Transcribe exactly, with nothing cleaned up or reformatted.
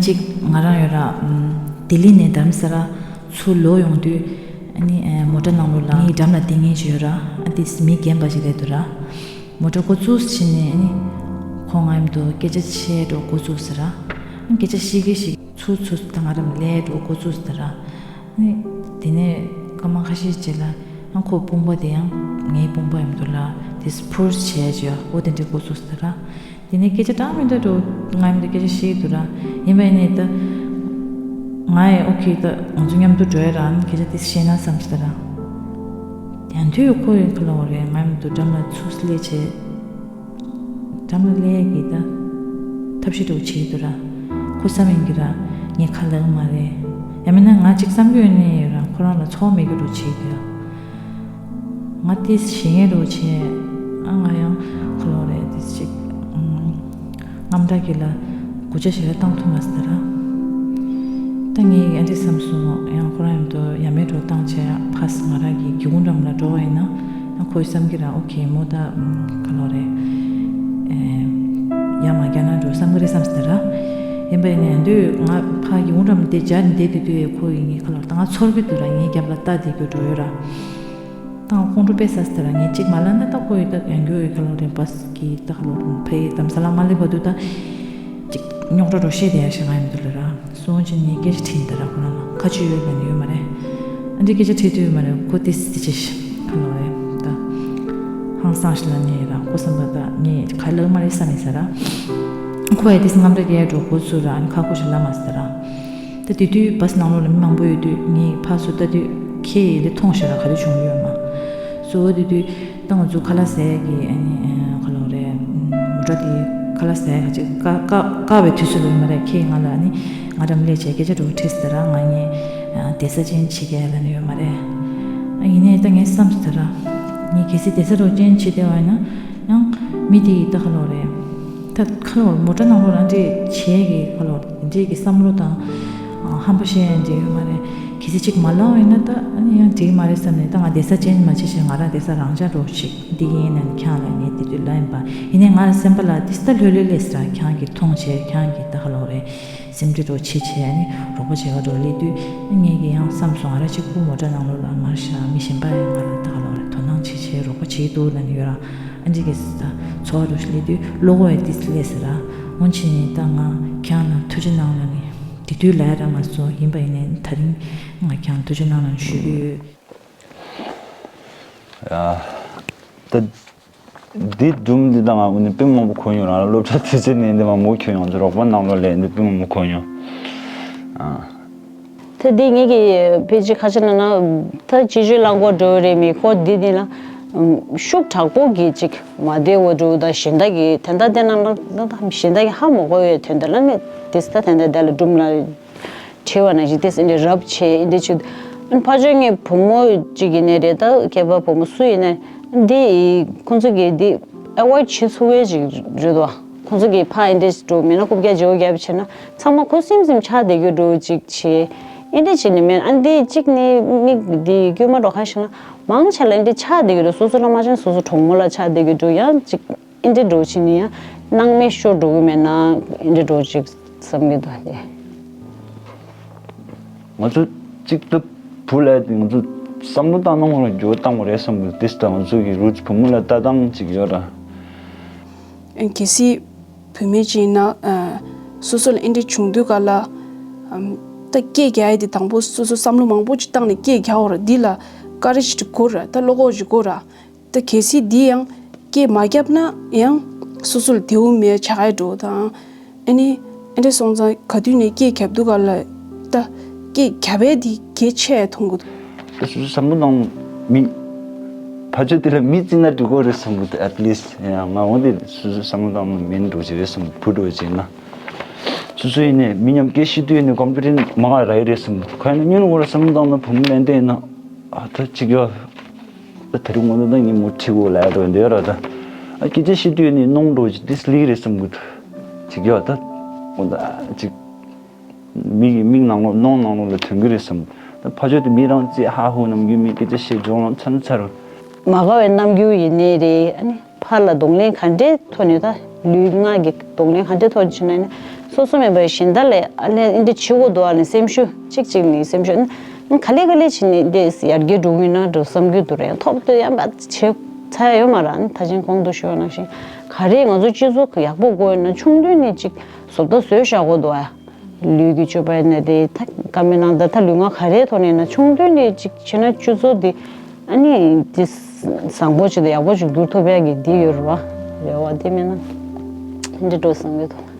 གཅིག་ང་རང་ཡོད་ར། ལྡི་ལི་ནས་རྡ་རམ་ས་ལ་ཚུར་ལོག་ཡོང་དུས། ཨ་ནི་མོ་ཊ་ནང་ལོགས་ལ་ངའི་འགྲམ་ལ་བསྡད་མཁན་ཅིག་ཡོད་ར། ཨ་དེ་མི་རྒན་པ་ཞིག་རེད་འདུག་ར། མོ་ཊ་འགོ་བཙུགས་ཕྱིན་ནས་ཨ་ནི་ཁོང་ང་མཉམ་དུ་སྐད་ཆ་བཤད་འགྲོ་འགོ་བཙུགས་ཟེར་ར། ཨ་སྐད་ཆ་བཤད་ཀྱི་ཞིག་ཚུར་ཚུར་ད་ང་རང་ལ་སླེབས་འགྲོ་འགོ་བཙུགས་ཟེར་ར། ཨ་ནི་དེ་ནས་སྐར་མ་ཁ་ཤས་རྗེས་ལ་ཨ་ཁོ་དཔུང་པ་དེ་ཡང་ངའི་དཔུང་པ་མཉམ་དུ་ལ་དེ་སྤུར་བྱས་བྱས་འོ་དེ་འདྲའི་འགོ་བཙུགས་ཟེར་ར། དེ་ནས་སྐད་ཆ་གྲགས་མི་འདུག་འགྲོ། ང་མཉམ་དུ་སྐད་ཆ་བཤད་ཀྱི་འདུག་ར། ཡིན་པ་ཡིན་ནའི་ད་ང་ཡི་ཨོ་ཁེ་ད་ང་ཚོ་མཉམ་དུ་འགྲོ་ཡ་ར། ཨ་ནི་སྐད་ཆ་དེ་བཤད་ན་བསམ་ཟེར་ར། དེ་དུས་ཁོ་ཡི་ཁ་ལོ་རེད། ང་མཉམ་དུ་འགྲམ་ལ་ཚུར་སླེབས་བྱས། འགྲམ་ལ་སླེབས་ཀྱི་ད་ཐབས་ཤེས་འདྲ་བོ་བྱེད་ཀྱི་འདུག་ར། ཁོ་བསམ་ཡིན་གྱི་ར། ངས་ཁ་ལབ་མ་རེད། ཡང་མིན་ན་ང་གཅིག་བསམ་གྱི་ཡོད་ནའི་ཡོད་ར། ཁོ་རང་ལ་ཚོར་བ་མེད་གི་འདྲ་བོ་བྱེད་ཀྱི་ཡོད། ང་དེ་ཞེད་ངེས་འདྲ་བོ་བྱས། ཨ་ང་ཡང་ཁ་ལོ་རེད་དེ་ཅིག་ཨུམ། རྔམ་དྲག་གི་ལ་སྒུག་ཆ་ཞིག་ལ་བཏང་ཐུབ་མ་སོང་ར། ད་ངས་ཨ་འདྲ་བསམ་སོང་། ཡང་ཁོ་རང་མཉམ་དུ་ཡ་མེད་འདྲ་བོ་བཏང་བྱས་ཕར་ང་རང་གི་སྒེའུ་ཁུང་འགྲམ་ལ་འགྲོ་བ་ཡིན་ན། ཡང་ཁོས་བསམ་གྱི་ར། ཨོ་ཁེ་མོ་ད་ཨུམ་ཁ་ལོ་རེད། ཨེ་ཡ་མ་རྒྱ་ན་འགྲོ་བསམ་གྱི་རེད་བསམ་སྟེ་ར། ཡིན་པ་ཡིན་ནའི་དུས་ང་ཕར་སྒེའུ་ཁུང་འགྲམ་དེ་སྦྱར་ནས་བསྡད་དེ་དུས་ཁོ་ཡིན་ངའི་ཁ་ལོ་ད་ང་ཚོར་གྱི་འདུག་ར། ངའི་རྒྱབ་ལ་ལྟ་བསྡད་རྒྱུ་འགྲོ་ཡོད་ར། ད་ང་ཁོང་ཁྲོ་དཔེ་ཟ་སྟེ་ར། ངས་གཅིག་མ་ལབ་ན་ད་ཁོ་ཡི་ད་ཡང་རྒྱུ་ཡི་ཁ་ལོ་རེད། བྷ་སི་གི་ད་ཁ་ལོ་རེད། ཕའི་དམ་ས་ལ་མ་སླེབས་བར་དུ་ད་གཅིག་རྙོག་དྲ་འདྲ་བཤད་བསྡད་ཡ་ཞིག་ང་ཡིན་འདུག་ལ་ར། སོང་ཕྱིན་ངས་སྐད་ཆ་དྲིས་ད་ར། ཁོ་རང་ལ་ཁ་ཆུ་ཡོད་མེད་ནི་ཡོད་མ་རེད། ཨ་འདྲའི་སྐད་ཆ་དྲིས་དུས་ཡོད་མ་རེད། ཁོ་ཏི་སི་ཏི་ཅི་ཞིག་ཁ་ལོ་རེད་ད། ཧང་སངས་ཤིག་ལ་ནི་ར་ཁོ་བསམ་པ་ད་ངས་ག་ལབ་མ་རེད་བསམ་ཡིན་ས་ར། ཁོ་ཡ་ཏི་སི་རྔམ་དྲག་རྒྱག་འགྲོ་འགོ་ཚུགས་ར། ཨ་ནི་ཁ་ཁོ་ཞིག་ལབ་མ་ས་ར། ད་དེ་དུས་བྷ་སི་ནང་ལོགས་ལ་མི་མང་པོ་ཡོད་དུས་ངས་ཕར་ཚུར་ལྟ་དུས་ཁྱེད་ཡི་ལས་མཐོང་ཤེས་ར་ག་རེ་བྱུང་ཡོད་མ། སོ་དེ་དུས་ད་ང་ཚོ་ཁ་ལག་ཟས་ཀྱི་ཨ་ནི་ཁ་ལོ་རེད། མོ་ཊ་དེ་ཁ་ལག་ཟས་ཧ་ཅིག་ཀ་ཀ་ཀ་བའི་དུས་སུ་ལོ་མ་རེད། ཁྱེད་ང་ལ་ཨ་ནི་ང་འགྲམ་ལས་བྱས་སྐད་ཆ་འདྲ་བོ་དྲིས་ཟེར་ར། ང་ངས་བསྡད་ས་ཅན་བྱེད་ཀྱི་ལ་ནི་ཡོད་མ་རེད། ཨ་ཡིན་ནའི་ད་ངས་བསམ་ཟེར་ར། ངས་གལ་སྲིད་བསྡད་ས་འདྲ་བོ་ཅན་བྱེད་བསྡད་པ་ཡིན་ན་ཡང་མི་དེ་ཡི་ད་ཁ་ལོ་རེད། ད་ཁ་ལོ་མོ་ཊ་ནང་ལོགས་ལ་འདྲེ་བྱས་ཀྱི་ཁ་ལོ་འདྲེ་གི་བསམ་བློ་དང་ཧམ་པ་བཤད་ཡ་འདྲེ་ཡོད་མ་རེད། གལ་སྲིད་ཅིག་མ་ལབ་ཡིན་ན་ད་ཨ་ནི་ཡང་འགྲིག་མ་རེད་བསམ་ནས། ད་ང་བསྡད་ས་ཅན་མ་བྱེད་ཞེས་ང་རང་བསྡད་ས་རང་འཇགས་འགྲོ་ཞིག་འདི་ཡིན་ནས་ཁྱང་ལ་ངས་དེ་དུས་ལབ་ཡིན་པ་ཡིན་ནའི་ང་སེམས་པ་ལ་ཏི་སྟ་ལྷོད་ལྷོད་ལས་ཟེར་ཁྱང་གི་མཐོང་བྱས་ཁྱང་གི་ད་ཁ་ལོ་རེད། སེམས་ཁྲལ་འདྲ་བོ་བྱེད་བྱས་ནི་རོགས་པ་བྱེད་ག་འགྲོ་སླེབས་དུས་ངས་ཀྱི་ཡང་བསམ་སོང་། ང་རང་གཅིག་པུ་མོ་ཊ་ནང་ལོགས་ལ་མར་བཞག་མི་གཞན་པ་ཡང་ང་ལ་ད་ག་ལོག་རེད་དོ་སྣང་བྱེད་བྱས་རོགས་པ་བྱེད་འདུག་ལབ་ནི་ཡོད་ར། ཨ་འདྲི་གི་ད་ཚོར་བ་འདྲ་བོ་སླེབས་དུས་བློ་ཁོག་ཡ་ཏིས་སླེབས་ཟེར་ར། འོན་ཕྱིན་ནི་ད་ང་ཁྱང་ལ་ཐུགས་རྗེ་གནང་ལབ་ནི་དེ་དུས་ལབ་ཡ་རག་མ་སོང་། ཡིན་པ་ཡིན་ནའི་ད་རིང་ང་ཁྱང་ཐུགས་རྗེ་གནང་ལབ་ནི་ཞུ་གི་ཡོད། ཡ། ད། འདི་སྒྲུང་འདི་དང་ང་ནི་དཔེ་མང་པོ་གོ་མྱོང་། རང་ལ་སློབ་གྲྭ་དུས་ཚོད་ནས་འདི་མང་པོ་གྱོན་ཡོང་། རོགས་པ་ནང་ལོགས་ལས་འདི་དཔེ་མང་པོ་གོ་མྱོང་། ཨ། ད་འདི་ངེད་ཀྱི་ཕལ་ཆེར་ཁ་ཆེ་ན་ན་ད་སྤྱི་སྤྱོད་རླངས་འཁོར་འགྲོ་རེད། མི་ཁོ་འདི་འདི་ལ་ཤུགས་དྲག་པོ་གི་ཅིག་མ་བདེ་བོ་འགྲོ་ད་གཞན་དག་གི་དེ་འདྲ་བལྟས་ན་ན་ད་གཞན་དག་གི་ཧ་མ་གོ་བའི་དོན་དག་ལ་ནི་དེ་ད་དེ་འདྲ་བསྡད་ལ་སྒྲུང་ལ། བྲིས་པ་ནང་བཞིན་ཏེ་འདི་རབ་བྱས་འདི་ཅིག་ཨན་ཕ་ཆོས་ངའི་བུ་མོ་ཅིག་ཡིན་ནའི་རེད། ད་སྐྱེས་པ་བུ་མོ་སུ་ཡིན་ནའི་འདི་ཁོང་ཚོ་གིས་འདི་ཨེ་ཝོ་ཌི་བྱེད་ཚུགས་པའི་ཅིག་རེད་དོ། ཁོང་ཚོ་གིས་ཕ་ཡིན་འདི་འགྲོ་མིན་ན་རྐུབ་བཀྱག་བརྗེ་པོ་བརྒྱབ་བྱས་ན་ཚང་མ་ཁོ་སིམ་སིམ་ཆགས་བསྡད་རྒྱུ་འགྲོ་ཅིག་བྱས། ཨེ་འདྲ་བྱས་ནི་མིན། ཨ་འདི་གཅིག་ནི་མིག་འདི་དཀྱུས་མ་འགྲོ་ཁ་ཤས་ན་མང་ཆེ་ལ་ཨེ་འདྲ་ཆགས་བསྡད་རྒྱུ་འགྲོ། སོ་སོ་ལ་མ་ཆགས་སོ་སོ་གྲོགས་མོ་ལ་ཆགས་བསྡད་རྒྱུ་འགྲོ་ཡང་ཅིག་ཨེ་འདྲ་འགྲོ་བྱས་ནི་ཡང་སྣང་མེད་ཤོར་འགྲོ་གི་མེད་ན་ཨེ་འདྲ་འགྲོ་ཅིག་བསམ་གྱི་འདུག་སྟེ། ང་ཚོ་གཅིག་ཏུ་བུ་ལས་ང་ཚོ་བསམ་བློ་བཏང་སྟངས་ལ་འགྱུར་བ་བཏང་བ་རེད་བསམ་གི། དེ་ལྟ་ང་ཚོ་གི་རུ་བུ་མོ་ལ་ལྟ་སྟངས་གཅིག་ཡོད་ར། གལ་སྲིད་བུད་མེད་ཅིག་ཡིན་ན་སོ་སོ་ལ་ཨེ་འདྲ་བྱུང་དུས་ག་ལ་ད་སྐད་རྒྱག་ཡ་དེ་དང་པོ་སོ་སོ་བསམ་བློ་མང་པོ་ཅིག་བཏང་ནས་སྐད་རྒྱག་འོ་ར། འདི་ལ་ཀ་རེ་ཅིག་དགོས་ར། ད་བློ་ཁོག་ཅིག་དགོས་ར། ད་གལ་སྲིད་འདི་ཡང་སྐད་མ་བརྒྱབ་ན་ཡང་སོ་སོ་ལ་བདེ་བོ་མེད་ཆགས་ཡ་འགྲོ་དང་། ཨ་ནི་ཨེ་འདྲ་སོང་ཙང་ག་དུས་ནས་སྐད་བརྒྱབ་འདུག་ག་ལ་ད་སྐད་བརྒྱབ་པས་འདི་གལ་ཆེ་ཡ་མཐོང་གི་འདུག་ད་སོ་སོ་བསམ་བློ་བཏང་མི་ཕ་ཆོས་དེ་ལ་མི་བརྩི་ན་འགྲིག་གོ་རེད་བསམ་གི་འདུག at least ཡང་ང་འོང་དེ་སོ་སོ་བསམ་བློ་བཏང་མི་འགྲོ་ཅིག་རེད་བསམ་གི། བུ་འགྲོ་ཅིག་ན་སོ་སོ་ཡིན་ནས་མི་མཉམ་སྐད་བཤད་དུས་ཡིན་ནས་གོམ་པ་རིན་མ་ག་ར་ཡི་རེད་བསམ་གི་འདུག་ག་ཡིན་ན་སྔོན་འོང་ར་བསམ་བློ་བཏང་ན་བུ་མོ་ལན་ཏེ་ཡིན་ན་ཨ་ད་ཅིག་ཡོད། ད་དེ་རིང་ངོ་ནས་ད་ངས་མུ་ཁྲི་གོ་ལ་འགྲོ་འདོད་ར། ད་ཨ་སྐད་ཆ་བཤད་དུས་ནི་གནོང་འགྲོ་ཅིག་དེ་སླེབས་རེད་བསམ་གི་འདུག་ཅིག་ཡོད་ད། འོ་ད་ཅིག་མི་གི་མིག་ནང་ལོགས་གནོང་ནང་ལོགས་ལ་ཐོན་གི་རེད་བསམ། ད་ཕ་ཆོས་དེ་མི་རང་ཅིག་ཧ་ཧུ་ནམ་རྒྱུན་མི་སྐད་ཆ་བཤད་སྦྱོང་ལ་ཚ་ན་ཚ་རུ། མ་དགའ་བའི་རྣམ་འགྱུར་ཡིན་ནའི་རེད། ཨ་ནི་ཕར་ལ་གདོང་ལེན་ག་འདྲའི་ཐོག་ནས་ད་ལུས་ངག་གི་གདོང་ལེན་ག་འདྲའི་ཐོག་ནས་བྱས་ན་ནི་ སོ་སོ་མེད་པའི་གཞན་དག་ལས་ཨ་ལས་འདི་བྱེད་དགོས་འདུག་ཨ་ནི་སེམས་ཤུགས་གཅིག་གཅིག་ནི་སེམས་ཤུགས་ཨ་ནི་ག་ལེ་ག་ལེ་བྱེད་ནི་འདི་ཡར་རྒྱས་འགྲོ་གི་ཡིན་ན་འགྲོ་བསམ་གྱི་འདུག་རེད། ཐོབ་ཏུ་ཡང་བྱེད་ཚར་ཡོད་མ་རེད། ཨ་ནི་ད་ཅིང་གོང་དུ་ཞུས་པ་ནང་བཞིན་ག་རེ་ང་ཚོ་སྤྱི་ཚོགས་ཡག་པོ་དགོས་ཡོད་ན་ཆུང་དུས་ནས་གཅིག་བཟོ་ལྟ་བཟོས་བཞག་དགོས་འདུག་ཨ། ལུས་ཀྱི་སྤྱོད་པ་ཡིན་ན་དེ་ད་བཀའ་མོལ་གནང་ད་ད་ལུས་ངག་ག་རེའི་ཐོག་ནས་ཡིན་ན་ཆུང་དུས་ནས་གཅིག་བྱས་ན་སྤྱི་ཚོགས་འདི་ཨ་ནི་འདི་བཟང་པོ་ཅིག་དང་ཡག་པོ་ཅིག་འགྱུར་ཐུབ་ཡག་གི་འདི་ཡོད་རེད་བ། རེད་བ། དེ་མིན་ན་འདི་འགྲོ་བསམ་གྱི་འདུག